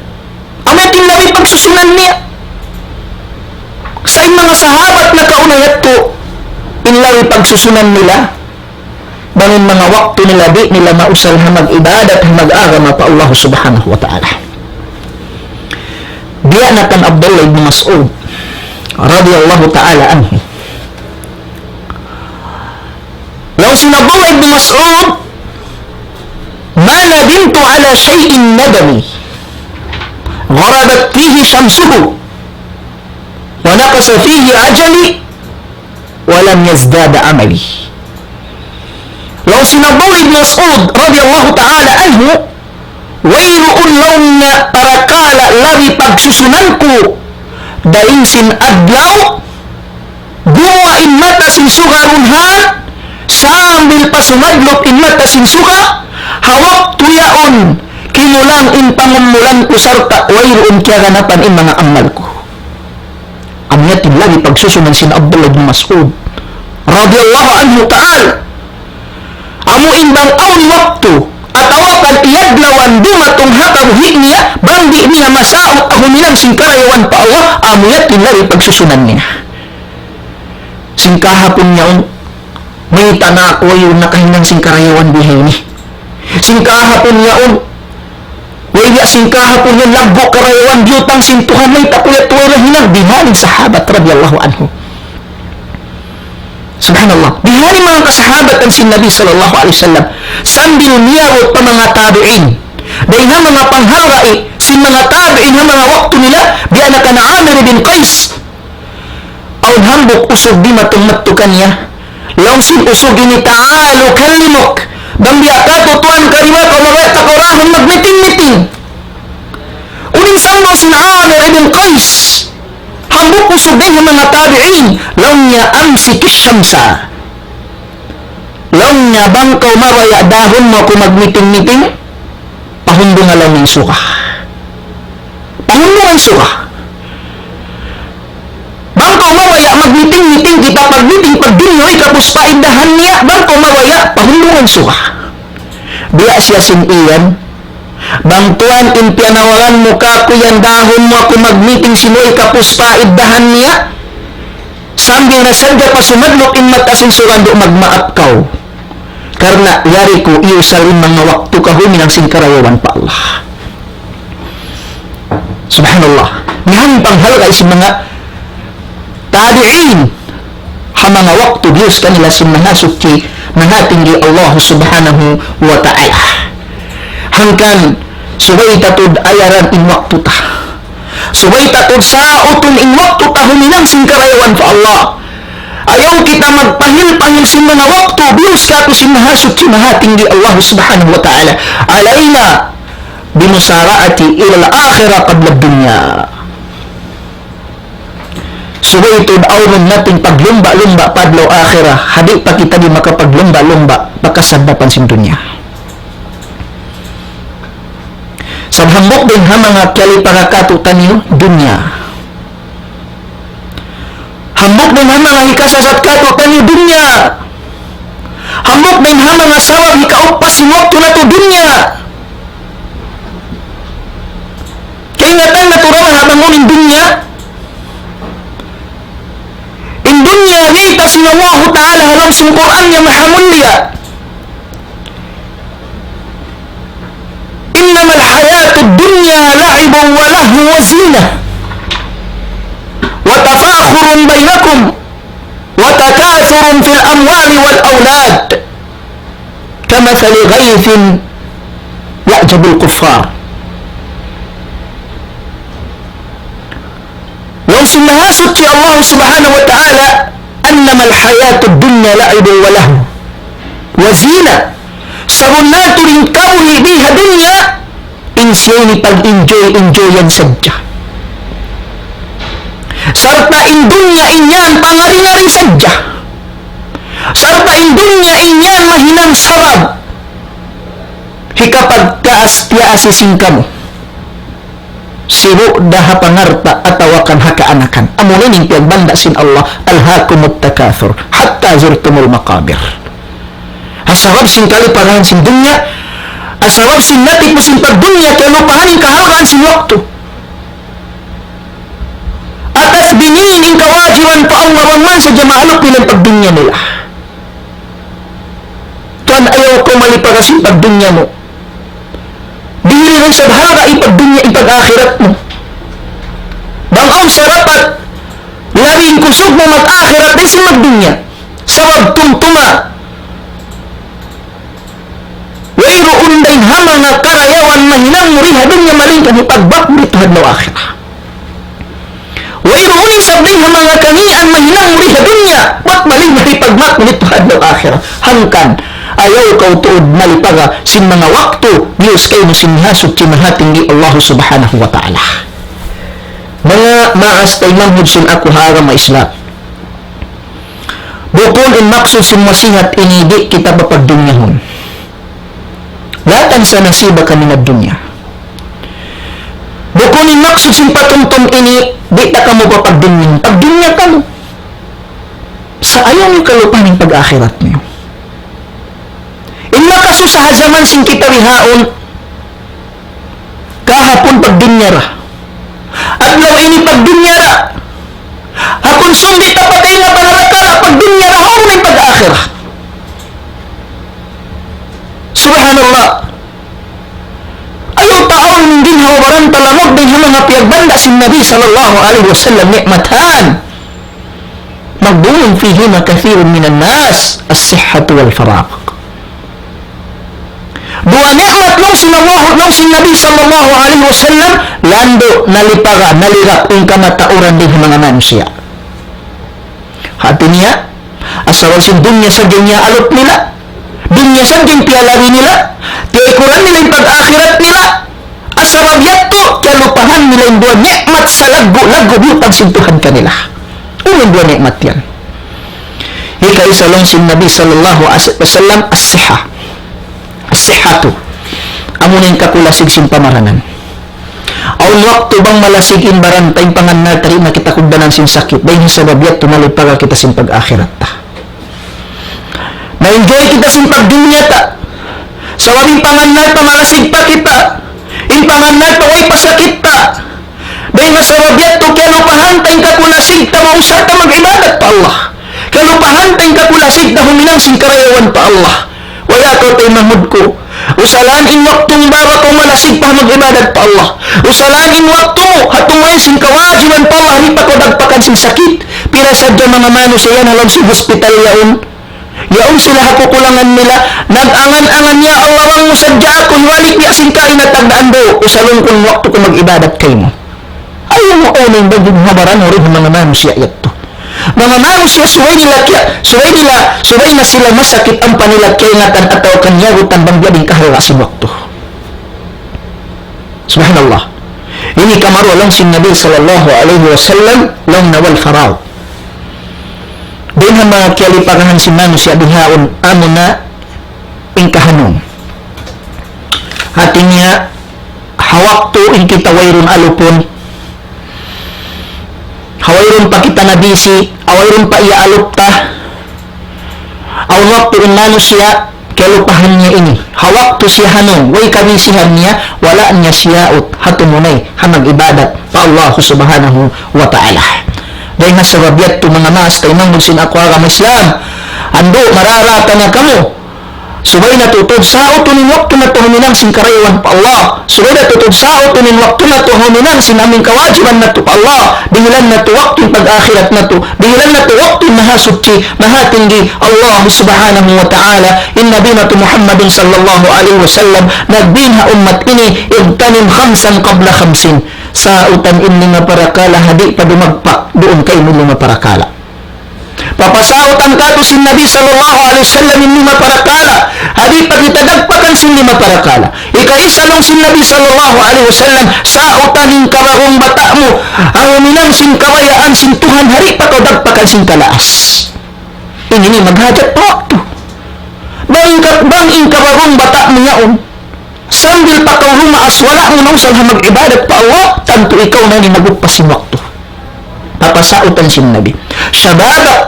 amu yadtu in labi pagsusunan niya. Sa' in manga sahabat nakauna yadtu, in labi pagsusunan nila, bang in manga waktu nila di' nila mausal ha mag-ibadat, ha mag-agama pa Allah Subhanahu wa Ta'ala. Biya' na kan Abdullah ibn Mas'ud, radiyallahu ta'ala anhu. Laung sin Abdullah ibn Mas'ud, ما ندمت على شيء ندمي غربت فيه شمسه ونقص فيه أجلي ولم يزداد عملي. Laung sin Abdullah ibn Mas'ud radiyallahu ta'ala anhu, wayruun laung niya parakala' labi pagsusunan ku dayn sin adlaw gumuwa' in mata sin suga duun ha, sambil pa sumadlup in mata sin suga, ha waktu yaun kinulang in pangumulan ku sarta' wayruun kiyaganapan in manga amal ku. Amu yadtu in labi pagsusunan sin Abdullah bin Mas'ud radiyallahu anhu ta'ala. Amu in bang awn waktu atawa kan iyadlawan dumatung ha kabuhi' niya, bang di' niya masaut ha huminang sin karayawan pa Allah, amu yadtu in labi pagsusunan niya. Sin kahapun yaun, mayta' na aku wayruun nakahinang sin karayawan bihaini. Sin kahapun yaun, way biya' sin kahapun yaun, laggu' karayawan biyutang sin Tuhan, mayta' aku yadtu wayruun hinang, bihaini in sahabat radiyallahu anhu. Subhanallah. Bihaini manga kasahabatan sin Nabi sallallahu alayhi wasallam. Sambil miyabut pa manga tabi'in. Dayn ha manga panghalgai' sin manga tabi'in ha manga waktu nila, biya' na kan Amir bin Qais. Awn hambuuk usug dimatung madtu kaniya. Laung sin usug ini, تعال أكلمك. Bang biya' katu' tuwan, kari ba kaw mabaya' ta kaw dahun mag-meeting-meeting. Unu in sambung sin Amir ibn Qais? Hambuuk usug dayn ha manga tabi'in, laung niya, أمسك الشمس. Laung niya, bang kaw mabaya' dahun mu aku mag-meeting-meeting, pahundunga laung in suga. Pahundunga in suga. Bang kaw mabaya' mag-meeting-meeting kita, pag-meeting, pagdunya, way kapus pa iddahan niya, bang kaw mabaya', pahundunga in suga. Biya' siya sin iyan, bang tuwan in piyanawalan mu kāku' yan, dahun mu aku mag-meeting sin way kapus pa iddahan niya, Sambil na sadja pa sumadlup in mata sin sugandu', magmaap kaw. Karna' yari ku iyusal in manga waktu kaw huminang sin karayawan pa Allah. Subhanallah. Nahinang panghalga' sin manga tabi'in ha manga waktu biyus kanila sin Mahasuchi, Mahatinggi Allah Subhanahu wa Ta'ala. Hangkan subay ta tuud ayaran in waktu ta. Subay ta tuud sautun in waktu ta huminang sin karayawan pa Allah. Ayaw kita magpahil-pahil sin manga waktu biyus kātu' sin Mahasuchi Mahatinggi Allah Subhanahu wa Ta'ala. علينا بالمسارعة إلى الآخرة قبل الدنيا. Subay tuud awnun natu' in paglumba'-lumba' pa adlaw akhirat, ha di' pa kita di' makapaglumba'-lumba' pa kasabab sin dunya. Sabab hambuuk dayn ha manga kiyalipaga kātu'niyu dunya. Hambuuk dayn ha manga hikasasat kātu'niyu dunya. Hambuuk dayn ha manga sabab hikaupas sin waktu natu' dunya. Kaingatan natu' ra ha bang unu in dunya. In dunya biyayta' sin Allahu Ta'ala ha lawm sin Qur'an niya mahamulliya. إنما الحياة الدنيا لعب ولهو وزينة وتفاخر بينكم وتكاثر في الأموال والأولاد كمثل غيث أعجب الكفار. Laung sin Mahasuchi Allah Subhanahu wa Ta'ala, إنما الحياة الدنيا لعب ولهو وزينة. Sabunnal tuud in kabuhi' di ha dunya, in siya ini pag-enjoy-enjoyan sadja. Sarta' in dunya in yan pangari-ngari sadja. Sarta' in dunya in yan mahinang sabab hikapagtaas-tiyaasi sin kamu. Sibu' da ha pangalta' atawa kan ha kaanakan. Amuna in piyagbanda' sin Allah, ألهاكم التكاثر حتى زرتم المقابر. Ha sabab sin kalipagahan sin dunya, ha sabab sin natipu sin pagdunya, kiyalupahan in kahalgaan sin waktu. Atas biniin in kawajiban pa Allah, bang man sadja mahalap nila in pagdunya nila. Tuwan, ayaw kaw malipaga sin pagdunya mu. Dihili na isab halga' in pagdunya, in pag-akhirat mu. Bang awn sarapat, labi in kusug mu mag-akhirat dayn sin magdunya. Sabab tumtuma, wayruun dayn ha manga karayawan mahinang mu di ha dunya malaingkan hipagbak mu didtu ha adlaw akhirat. Wayruun isab dayn ha manga kangīan mahinang mu di ha dunya, bat malaingkan hipagbak mu didtu ha adlaw akhirat. Hangkan, ayaw kaw tuud malipaga sin manga waktu biyus kaymu sin Mahasuchi Mahatinggi Allah Subhanahu wa Ta'ala. Manga maas taymanghud sin aku ha agama Islam. Bukun in maksud sin nasihat ini di' kita papagdunyahun. لا تنس نصيبك من الدنيا. Bukun in maksud sin patumtum ini, di' ta kamu papagdunyahun. Pagdunya kamu. Sa' ayaw niyu kalupahan in pag-akhirat niyu. In makasusa ha jaman sin kita bihaun, kahapun pagdunya ra. Adlaw ini pagdunya ra. Hakun sung di' ta patay na pangalakala pagdunya ra, hawnu in pag-akhirat. Subhanallah. Ayaw ta awn ginhawa-baran ta lamud dayn ha manga piyagbanda' sin Nabi sallallahu alayhi wasallam, نعمتان مغبون فيهما كثير من الناس، الصحة والفراغ. Duwa ni'mat laung sin Allah, laung sin Nabi sallallahu alayhi wasallam, landu', nalipaga, nalirap in kamatauran dayn ha manga manusiya'. Hati niya, asal sin dunya sadja in iyaalup nila, dunya sadja in piyalabi nila, tiyaykuran nila in pag-akhirat nila, sabab yadtu, kiyalupahan nila in duwa ni'mat salaggu'-laggu' biyutang sin Tuhan kanila. Unu in duwa ni'mat yan? Hikaisa laung sin Nabi sallallahu alayhi wasallam, الصحة. الصحة. Amuna in kakulasig sin pamaranan. Awn waktu bang malasig in baran ta, in pangannal ta di' na kita kugdanan sin sakit. Dayn ha sabab yadtu nalipaga kita sin pag-akhirat ta. Na-enjoy kita sin pagdunya ta. Sabab in pangannal ta malasig pa kita. In pangannal ta way pa sakit ta. Dayn ha sabab yadtu kiyalupahan ta in kakulasig ta, mausal ta mag-ibadat. pa Allah. Kalupahan ta in kakulasig ta huminang sin karayawan pa Allah. Way, kaw taymanghud ku, usalan in waktu mu ba kaw malasig pa mag-ibadat pa Allah. Usalan in waktu mu ha tungud sin kawajiban pa Allah, di' pa kaw dagpakan sin sakit. Pira sadja manga manusiya' yan ha lawm sin hospital yaun. Yaun sila ha kukulangan nila, nag-angan-angan, "Ya Allah, bang mu sadja aku hibalik biya' sin kaina tagna' andu', usalun ku in waktu ku mag-ibadat kaymu." Ayaw mu unu in bang mu habaran, uri manga manusiya' yadtu. Manga manusiya' subay nila kiya-, subay nila, subay na sila masakit ampa nila kaingatan atawa kan yagutan bang biya' diin kahalga' sin waktu. Subhanallah. Ini kamaru' laung sin Nabi sallallahu alayhi wasallam, laung niya wal faragh. Dayn ha manga kiyalipagahan sin manusiya' bihaun amuna in kahanung. Hati niya, ha waktu in kita wayruun alupun, ha wayruun pa kita nabisi, ha wayruun pa iyaalup ta, awn waktu in manusiya' kalupahan niya ini. Ha waktu siya hanung, way kabisihan niya, wala' niya siyaut ha tumunay ha mag-ibadat pa Allah Subhanahu wa Ta'ala. Dayn ha sabab yadtu, manga maas taymanghud sin aku agama Islam, andu' mararā ta na kamu. Subay natu' tuud sautun in waktu natu' huminang sin karayawan pa Allah. Subay natu' tuud sautun in waktu natu' huminang sin amuin kawajiban natu' pa Allah. Dihilan natu' waktu in pag-akhirat natu'. Dihilan natu' waktu in Mahasuchi, Mahatinggi Allah Subhanahu wa Ta'ala. In Nabi natu' Muhammadun sallallahu alayhi wasallam nagbin ha ummat ini, "اغتنم خمسا قبل خمس." Sautan in lima parakala', ha di' pa dumagpak duun kaymu lima parakala'. Papasautan katu' sin Nabi sallallahu alayhi wasallam in lima parakala', ha di' pa kita dagpakan sin lima parakala'. Ikaisa laung sin Nabi sallallahu alayhi wasallam, sautan in kabagung bata' mu, ha huminang sin kabayaan sin Tuhan, ha di' pa kaw dagpakan sin kalaas. Ini in maghajat pa waktu. Bang ka-, bang in kabagung bata' mu yaun, sambil pa kaw rumaas, wala' mu nausal ha mag-ibadat pa Allah, tantu ikaw na in nag-uppas sin waktu. Papasautan sin Nabi. شبابك،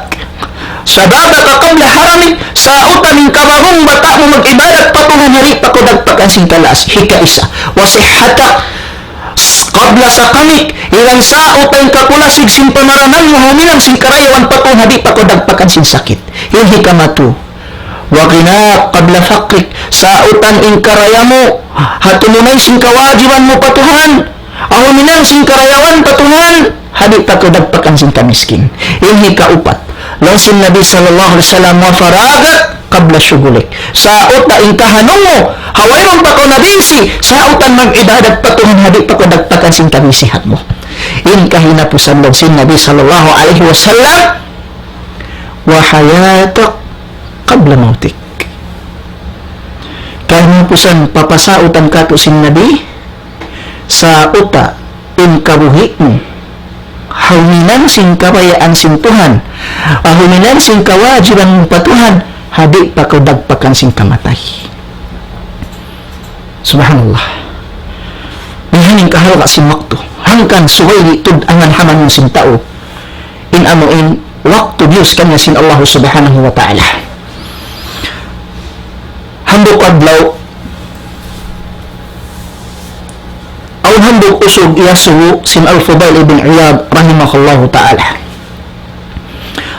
شبابك قبل هرمك, sautan in kabagung bata' mu mag-ibadat pa Tuhan, ha di' pa kaw dagpakan sin kalaas. Hikaisa. وصحتك قبل سقمك, iban sautan in kakulasig sin pamaranan mu, huminang sin karayawan pa Tuhan, ha di' pa kaw dagpakan sin sakit. In hikamatu. وغناك قبل فقرك, sautan in karaya mu, ha tumunay sin kawajiban mu pa Tuhan, ha huminang sin karayawan pa Tuhan, ha di' pa kaw dagpakan sin kamiskin. In hikaupat, laung sin Nabi sallallahu alayhi wasallam, وفراغك قبل شغلك, sautan in kahanung mu, ha wayruun pa kaw nabisi, sautan mag-ibadat pa Tuhan, ha di' pa kaw dagpakan sin kabisihan mu. In kahinapusan laung sin Nabi sallallahu alayhi wasallam, وحياتك قبل موتك. Kahinapusan papasautan katu' sin Nabi, sautan in kabuhi' mu, ha huminang sin kabayaan sin Tuhan, ha huminang sin kawajiban mu pa Tuhan, ha di' pa kaw dagpakan sin kamatay. Subhanallah. Bihaini in kahalga' sin waktu. Hangkan subay di' tuud angan-angan sin tau in amu in waktu biyus kaniya sin Allah Subhanahu wa Ta'ala. Hambuuk adlaw, awn hambuuk usug iyasubu sin Al-Fudail ibn Iyad rahimahullahu ta'ala.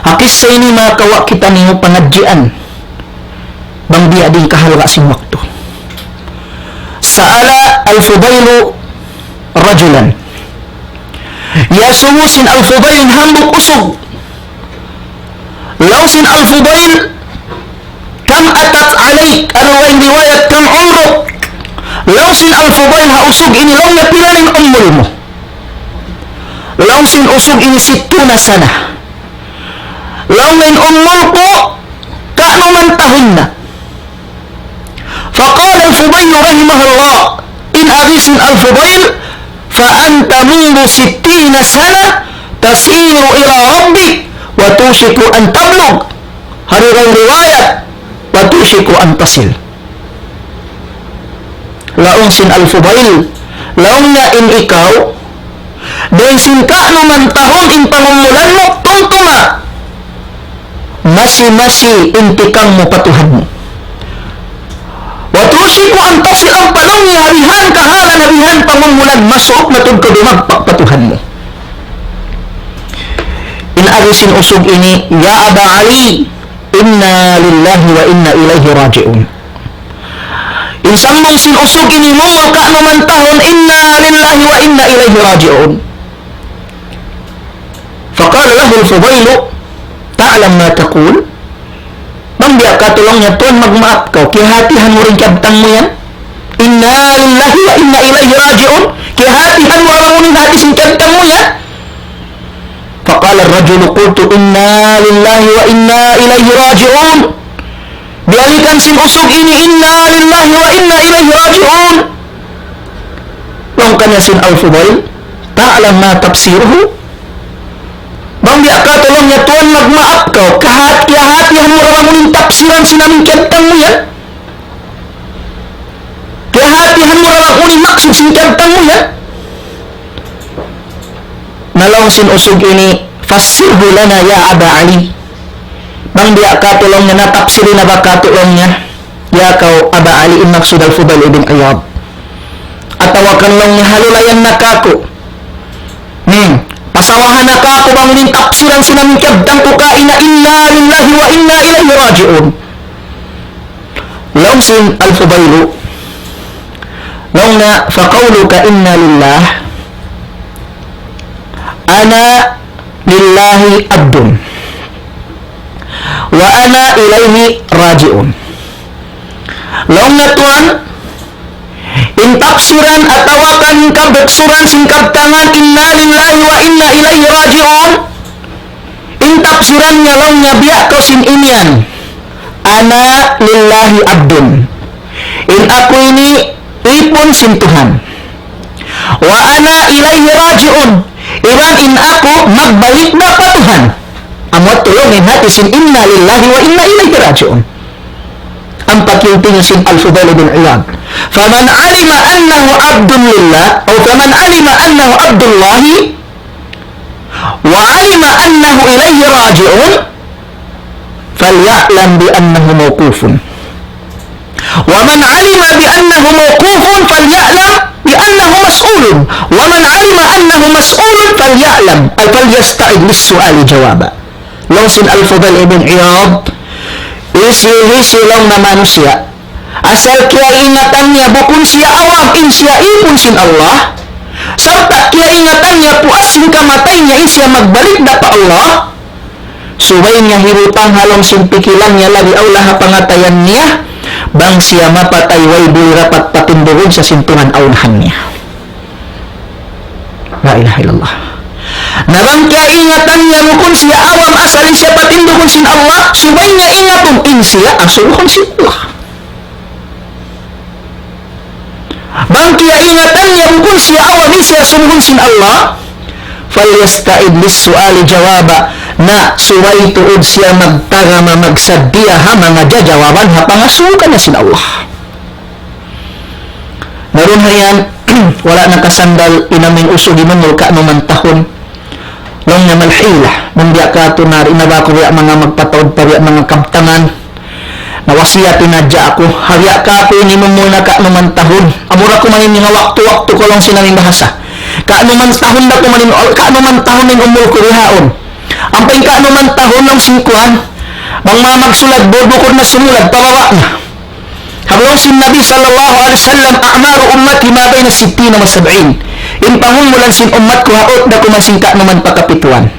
Ha kissa ini makawa' kitaniyu pangadjian bang biya' diin kahalga' sin waktu. سأل الفضيل رجلا. Iyasubu sin Al-Fudail in hambuuk usug. Laung sin Al-Fudail, كم أتت عليك؟ Awn riwayat, كم عمرك؟ Laung sin Al-Fudail ha usug ini, laung niya, pila na in umul mu? Laung sin usug ini, ستون سنة. Laung niya, in umul ku, kanuman tahun na. فقال الفضيل رحمه الله, in agi sin Al-Fudail, فأنت منذ ستين سنة تسير إلى ربك وتوشك أن تبلغ. Ha dugaing riwayat, وتوشك أن تصل. Laung sin Al-Fudail, laung niya in ikaw, dayn sin kanuman tahun in pangumulan mu, tumtuma, masi-masi in tikang mu pa Tuhan mu. وتوشك أن تصل, ampa laung niya ha bihan kahalan, ha bihan pangumulan, masuuk na tuud kaw dumagpak pa Tuhan mu. In Sambung sin usug ini, "Ya Aba Ali, inna lillahi wa inna ilayhi raji'un." In sambung sin usug ini, mungul ka'nu man tahun, "Inna lillahi wa inna ilayhi raji'un." فقال له الفضيل: تعلم ما تقول؟ Bang biya' katu', laung niya, tuwan, magmaap kaw, kiyahatihan mu in kiyabtang mu yan? Inna lillahi wa inna ilayhi raji'un. Kiyahatihan mu bang unu in hati sin kiyabtang mu yan? فقال الرجل: قلت: إنا لله وإنا إليه راجعون. Biyalikan sin usug ini, إنا لله وإنا إليه راجعون. Laung kaniya sin Al-Fudail, تعلم ما تفسيره؟ Bang biya' katu', laung niya, tuwan, magmaap kaw, kahat-, kiyahatihan mu ra bang unu in tapsiran sin amu in kiyabtang mu yan? Kiyahatihan mu ra bang unu in maksud sin kiyabtang mu yan? Na laung sin usug ini, فسره لنا يا أبا علي. Bang biya' katu', laung niya, na tapsiri na ba katu', laung niya, ya kaw Aba Ali, in maksud Al-Fudail ibn Iyad. Atawa kan, laung niya, halulayan na kaku'. Hmm. Pasawahan na kaku' bang unu in tapsiran sin amu in kiyabtang ku kaina, إنا لله وإنا إليه راجعون. Laung sin Al-Fudailu, laung niya, فقولك إنا لله، أنا لله عبد، وأنا إليه راجع. Laung niya, tuwan, in tapsiran atawa kan kabuksuran sin kabtangan, إنا لله وإنا إليه راجعون. In tapsiran niya, laung niya, biya' kaw sin imiyan, أنا لله عبد. In aku ini ipun sin Tuhan. وأنا إليه راجع. Iban in aku magbalik da pa Tuhan. Amu yadtu laung in hati sin إنا لله وإنا إليه راجعون. Ampa kiyunting sin Al-Fudail ibn Iyad. فمن علم أنه عبد لله، أو فمن علم أنه عبد الله، وعلم أنه إليه راجع، فليعلم بأنه موقوف. ومن علم بأنه موقوف فليعلم بأنه مسؤول، ومن علم أنه مسؤول فليعلم، أي فليستعد للسؤال جوابا. Laung sin Al-Fudail ibn Iyad, hisiyu-siyu laung niya manusiya', asal kiyaingatan niya bukun siya awam, in siya ipun sin Allah, sarta' kiyaingatan niya puas sin kamatay niya, in siya magbalik da pa Allah, subay niya hibutang ha lawm sin pikilan niya, labi awla ha pangatayan niya, bang siya mapatay way buhi dapat patindugun sa sin Tuhan aunahan niya. La ilaha illallah. Na bang kiyaingatan niya bukun siya awam, asal in siya patindugun sin Allah, subay niya ingatun in siya asubuhun sin Allah. Bang kiyaingatan niya bukun siya awam, in siya asubuhun sin Allah, فليستعد للسؤال جوابا. Na subay tuud siya magtarama, magsaddiya ha manga jajawaban ha pangasubu kaniya sin Allah. Na duun ha yan, wala' nakasandal in amu in usug imumul ka'numan tahun. Laung niya, ما الحيلة. Bang biya' katu' na, ina ba aku biya' manga magpataud pa biya' manga kabtangan. Na wasiyat in hadja aku, ha biya' kaku' ini imumul na ka'numan tahun. Amura ku man ini ha waktu-waktu ku, laung sin amu in bahasa. Ka'numan tahun da ku man in, ka'numan tahun in umul ku bihaun. Ampa in ka'numan tahun, laung sin kuwan, bang manga magsulad, bukun na sumulad, pababa' na. Laung sin Nabi sallallahu alayhi wasallam, أعمار أمتي ما بين ستين وسبعين. In pangumulan sin ummat ku, haut da kuman sin ka'numan pa kapituan.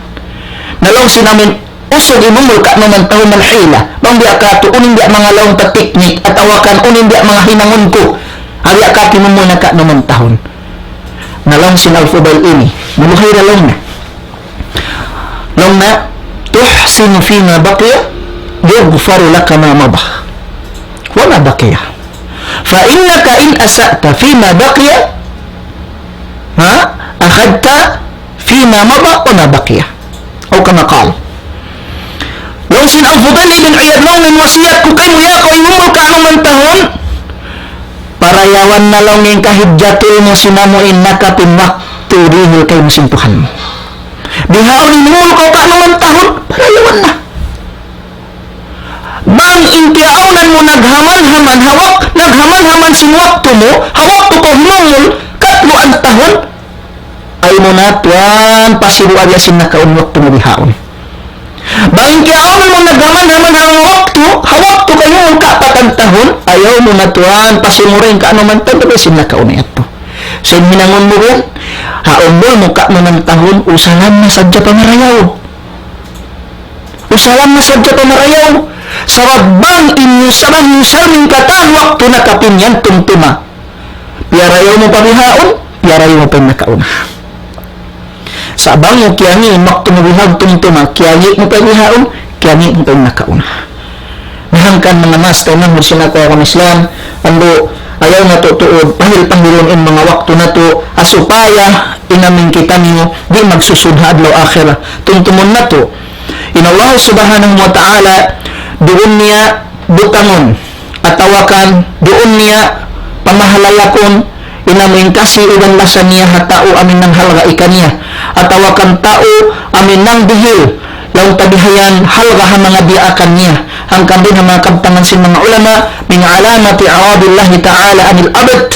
Na laung sin amu in usug imumul ka'numan tahun, ما الحيلة. Bang biya' katu', unu in biya' manga laung ta teknik, atawa kan unu in biya' manga hinangun ku, ha biya' katu' imumul na ka'numan tahun. Na laung sin Al-Fudail ini, maluhay da laung niya. Laung niya, تحسن فيما بقي يغفر لك ما مضى وما بقي، فإنك إن أسأت فيما بقي، ها، أخذت فيما مضى وما بقي. أو كما قال. Laung sin Al-Fudail ibn Iyad, laung niya, in wasiyat ku kaymu, ya kaw imumul ka'numan tahun, parayawan na laung in kahidjatul mu sin amu in nakapin waktu dihil kaymu sin Tuhan mu. Bihaun imumul kaw ka'numan tahun, parayawan na. Bang in kiyaawnan mu naghaman-haman ha wak-, naghaman-haman sin waktu mu, ha waktu kaw himumul, katluan tahun, ay mu na tuwan, pasibu' biya' sin nakaun waktu mu bihaun. Bang in kiyaawnan mu naghaman-haman ha waktu, ha waktu kaymu kapatan tahun, ayaw mu na tuwan pasimura in kaanuman tantu sin nakauna yadtu. Sin hinangun mu yan, ha umbul mu kaanuman tahun, usalan na sadja pamarayaw. Usalan na sadja pamarayaw. Sabab bang in usal, bang in usal mu in katan waktu na kapin yan tumtuma. Piyarayaw mu pa bihaun, piyarayaw mu pa in nakauna. Sa' bang mu kiyangi' in waktu mu bihaun tumtuma, kiyangi' mu pa in bihaun, kiyangi' mu pa in nakauna. Na hangkan manga maas taymanghud sin aku ha agama Islam, andu', ayaw natu' tuud pahil-pahilun in manga waktu natu', ha supaya in amu in kitaniyu di' magsusud ha adlaw akhirat. Tumtumun natu', in Allah Subhanahu wa Ta'ala, duun niya butangun, atawa kan duun niya pamahalayakun, in amu in kasi iban lasa niya ha tau amu in nanghalga' kaniya, atawa kan tau amu in nangdihil, laung ta bihayan halga' ha manga diyaakan niya. Hangkan dayn ha manga kabtangan sin manga ulama, من علامة إعراض الله تعالى عن العبد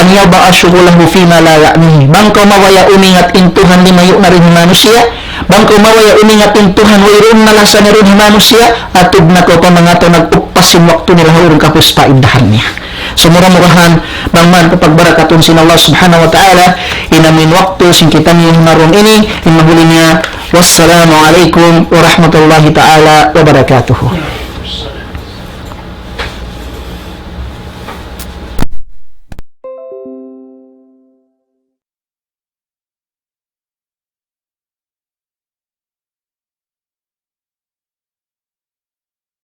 أن يضع شغله فيما لا يعنيه. Bang kaw mabaya' umingat in Tuhan limayu' na dayn ha manusiya', bang kaw mabaya' umingat in Tuhan wayruun na lasa niya dayn ha manusiya', atug na kaw pa manga tau nag-uppas sin waktu nila ha urun kapus pa in dahan niya. So mura-murahan, bang man papagbarakatun sin Allah Subhanahu wa Ta'ala in amu in waktu sin kitaniyu ha dunya ini, in mahuli niya. Wassalamu alaykum warahmatullahi ta'ala wabarakatuh.